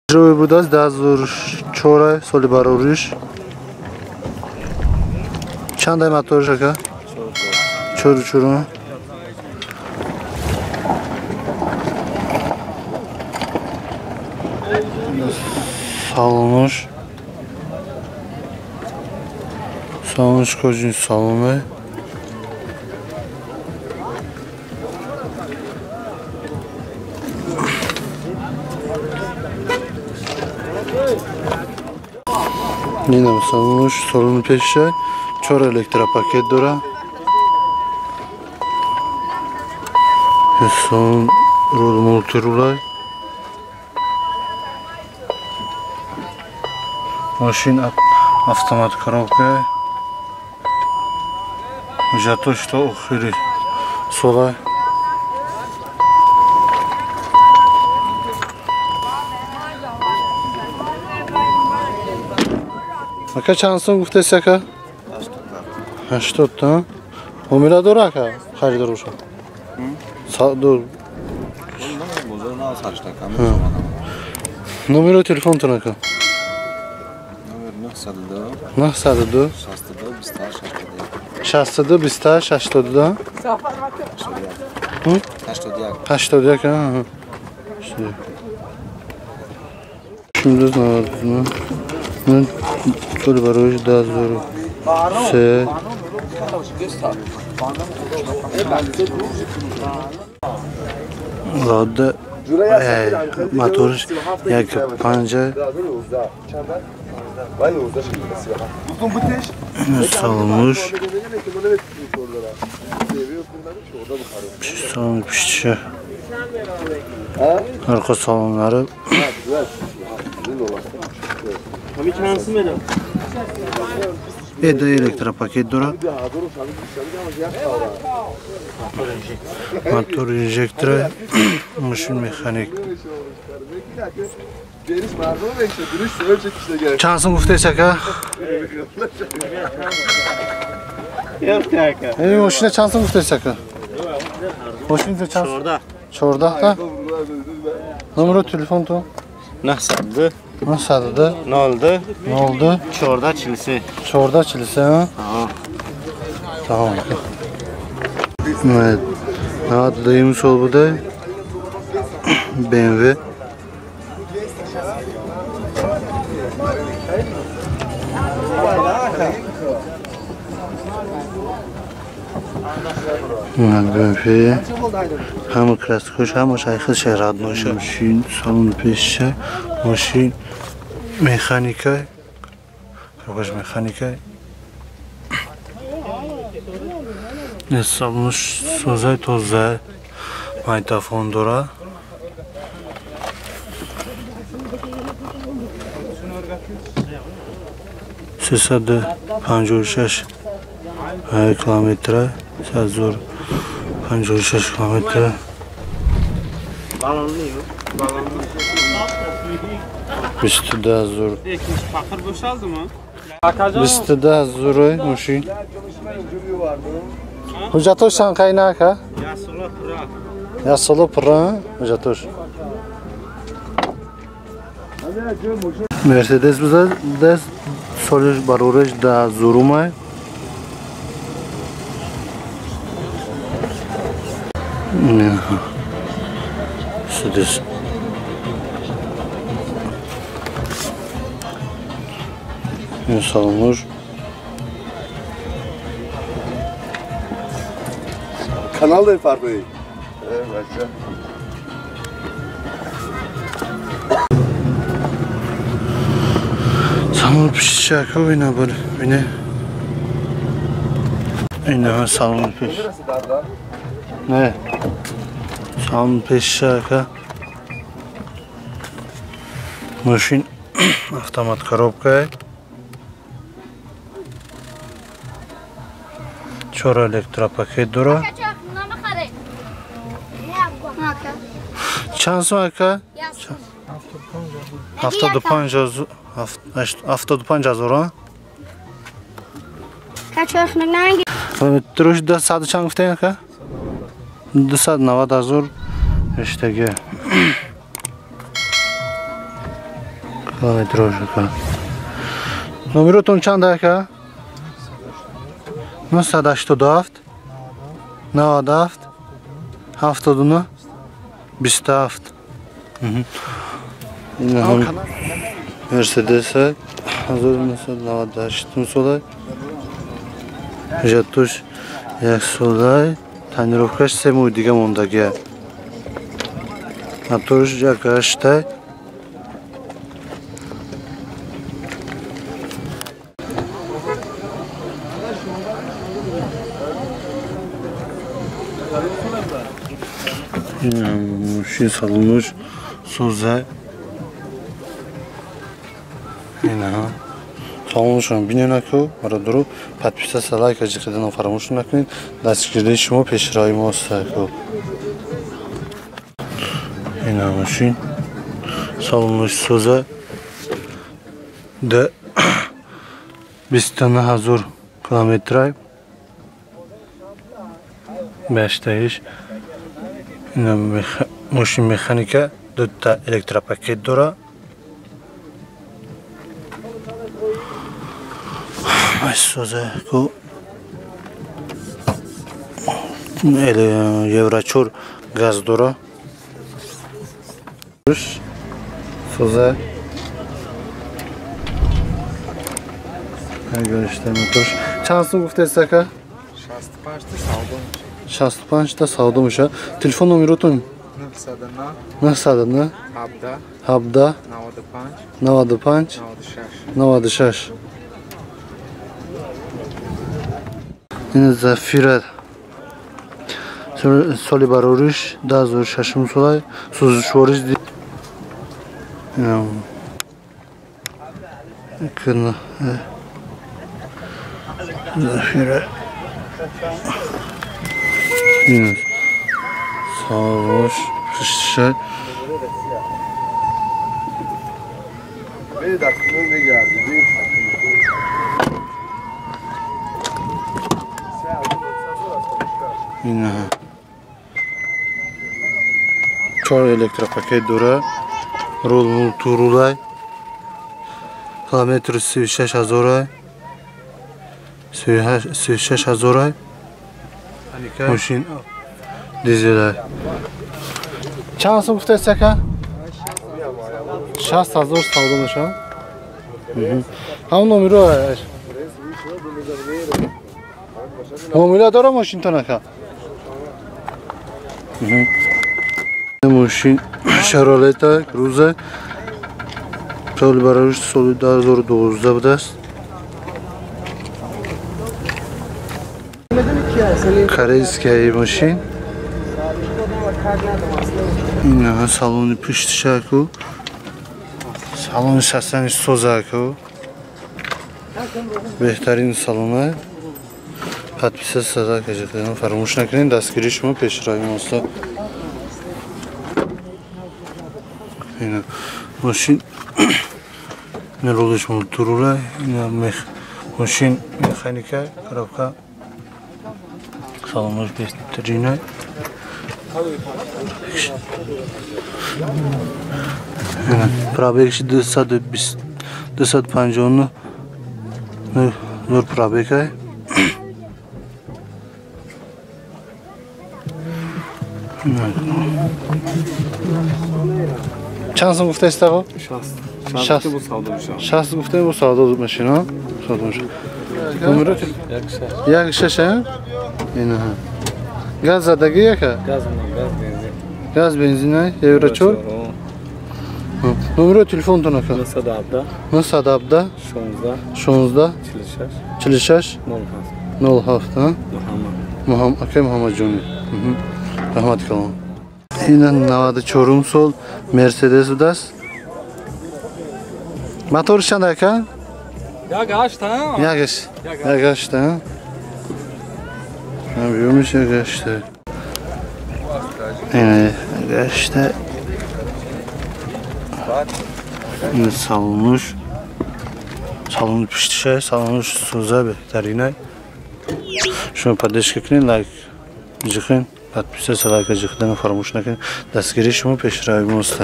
Ҷой будааст 2004 соли барориш. Чандай моториш ака? 4.4. Салонош. Салонош кожин салоне. Нинам салонош, салони пешай, 4 электропакет дора. Салон рул мултирулай. Мошин автомат коробка. Ҳуҷҷатош то охири солай. Ака чанд сом гуфтест ака? 80 та. Ҳомила дора ака? Харидор боша. Номеро телефонтон ака? 902 62 28 82 81. 99 соли бароиш 2003. Лада моториш 1.5. Салонош. Салон пишча. Арқа салонлары. Эда электропакет дора. Мотор инжектора, мошин механик. Чанд сом гуфтест ака? Ин мошина чанд сом гуфтест ака? Мошина чанд? 14. 14 та? Номеро телефонтон? 902 902 02 02 14 43. 14 43. Tamam. Evet. 92 сол буда. BMW. BMW. Ҳама краскош, ҳама шайхи шерадноша. Мошин салон пеша, мошин механика, коробкаш механика. Салонош созай тоза, магнитофон дора. 356 километра, 356 километра. 22 ҳазор. 22 ҳазорой мошин. Ҳуҷҷатош чанд қайна ака? Як сола пурра ҳуҷҷатош. Мерседес буда, солиш барориш да зурумай. Мерседес. Салонош. Kanal da farklı değil. Evet, Салон пишчака ина бар ине. Ина салон пеш. Не. Салон пишчака. Мошин автомат коробка. 4 электропакет дора. Чанд сом ака? 75 ҳазор. Трош 200 чанд гуфтем ака? 290 ҳазор иштаги. Километраш ака. Номеротон чанд ака? 987 97 79 27. Мерседес 1998 сола. Ҳуҷҷатош як солай, тонировкаш 3 моҳи дига мондагия. Моторш 1.8. Мошин салонош соза. Ина салоношам бинен аку, бародаро, подписаться, лайк ҷиқидан фаромӯш накунед. Дастгирии шумо пешравии мост аку. Ина мошин салонош соза. Д 29000 километрай. Баштаиш. Ина мошин механика, дута электропакет дора. Соза ку евро 4 газ дора. Соза. Чанд сум гуфтест ака? 65 та савдо. 65 та савдо мешавад. Телефон номеротон? 909 17 95 96. Ин Зафира соли барориш 2006 сола, сӯзишвориш. Зафира салош пишта. Ина 4 электропакет дора, рул мултурулай, километр 36000, 36000. Мошин дизелай. Чанд сум гуфтест ака? 60000 савдо мешавад. Ҳамон номеро муомила дора мошинтон ака? Мошин Шаролета Круза соли барориш соли 2012 будааст. Корейская мошин. Ина салони пуштишаку, салони шастани созаку, беҳтарин салона. Подписаться, лайк фаромӯш накунед. Дастгирии шумо пешравии мост. Ина мошин рулиш мултурула, ина мошин механика, коробка, салонош беҳтарина. Пробегши 259 нур пробегай. Чанд сум гуфтест аго? 60. 60 гуфтем, бу савдо машина. Савдо машина. Номеро 16. Ина. Газ задагӣ яка? Газ, газ бензин. Газ бензин, евро 4. Номеро телефонтон ака? 917 917 16 16 46 07 07. Муҳаммад акай Муҳаммадҷони. Раҳмат калом. Ина 94 сол Мерседес будааст. Мотор чанд ака? 1.8 ҳа? 1.8 ҳа? Биёмиш 1.8. Ина 1.8. Ина салонош. Салони пуштиша, салонош соза беҳтарина. Шумо поддержка кунед, лайк ҷиқин, подписаться, лайк ҷиқидан фаромӯш накунед. Дастгирии шумо пешравии мост.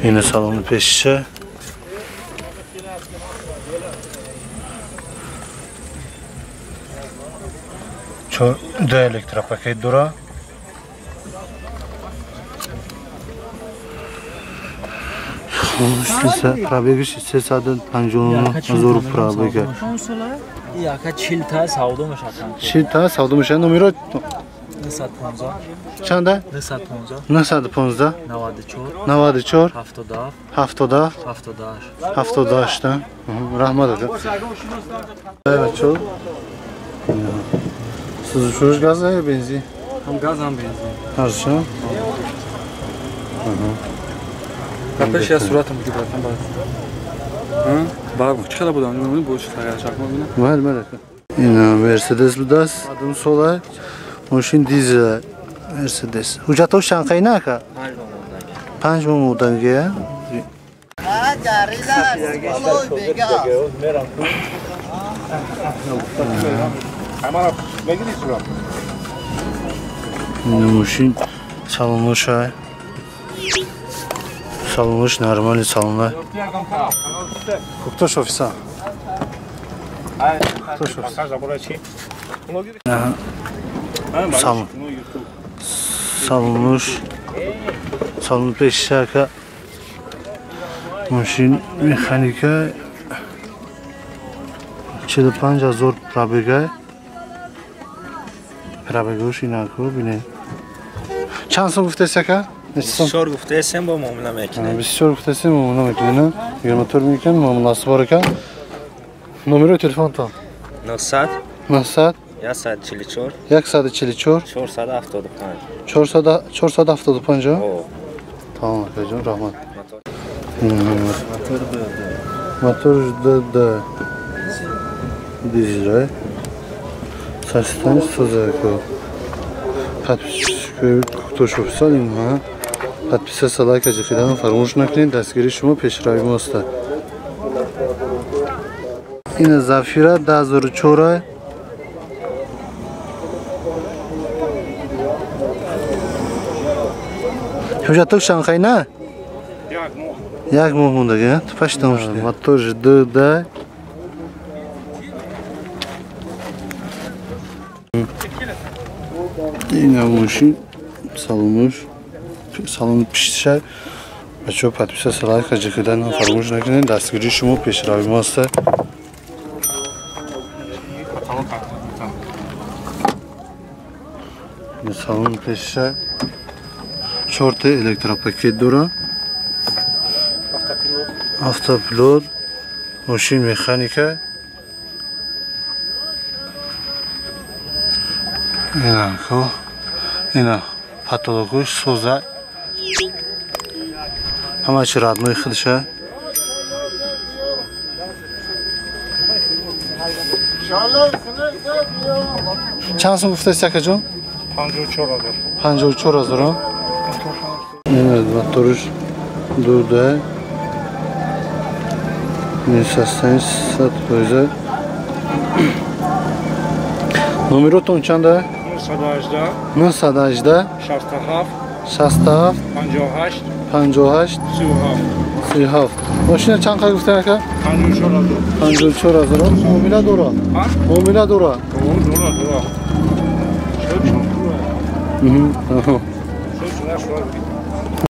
Ина салони пешиша. Ду электропакет дора. Пробегиш 359 ҳазор пробега. Яка 40 та савдо мешавад. 40 та савдо мешавад. Номеро 915. Чанда? 915. 915 94 94 77 77 78 78. Раҳмат ака. Бачо. Сӯзишуриш газ ё бензин? Ҳам газ ҳам бензин. Ҳарча? Пеш я суратам буди братан баъд. Баъд чӣ хела будам? Намедонам бо чӣ тағйир шакл мебинам. Мал мал ака. Ина Мерседес будааст. Адум сола мошин дизел Мерседес. Ҳуҷҷатҳош чанд қайна ака? 5 моҳ мондагӣ. Ина мошин салоноша. Салонош нормальный салона. Куктош офиса. Куктош офиса. Салон. Салонош. Салон пешака. Мошин механика 45 ҳазор пробега. Пробегош инако бинед. Чанд сом гуфтаст ака? 24 гуфтаестем, бо муомила мекунем. 24 гуфтаестем, муомила мекунем. Мотор мекунем, муомиласбор ака. Номерои телефонтон? 900 900 144 144 475 475. Тамом акаҷон, раҳмат. Мотор д дизел. Састан созако. Подписку офисал инҳа. Подписаться, лайка ҷиқидан фаромӯш накунед. Дастгирии шумо пешрави мост. Ина Зафира 2004. Ҳуҷҷатҳош чанд қайна? Як моҳ мондагӣ. Паштам шуд. Мотор д ина мошин салонош салон пиштша. Бачаҳо подписаться, лайка ҷиқидан фаромӯш накунед. Дастгирии шумо пешрави мост. Салон пешша чорта электропакет дора. Автопилот, мошин механика. Ина ко ина патологош соза. Ҳама чи родной худша. Чанд сом гуфтаст акаҷон? 54 ҳазор. 54 ҳазор. Ина моторш дуда. Нисастан 100%. Номеротон чанда? 918 918 67 67 58 58 37 37. Мошина чанд қай гуфтан ака? 54 ҳазор. 54 ҳазор. Муомила дора? Муомила дора? Дора, дора.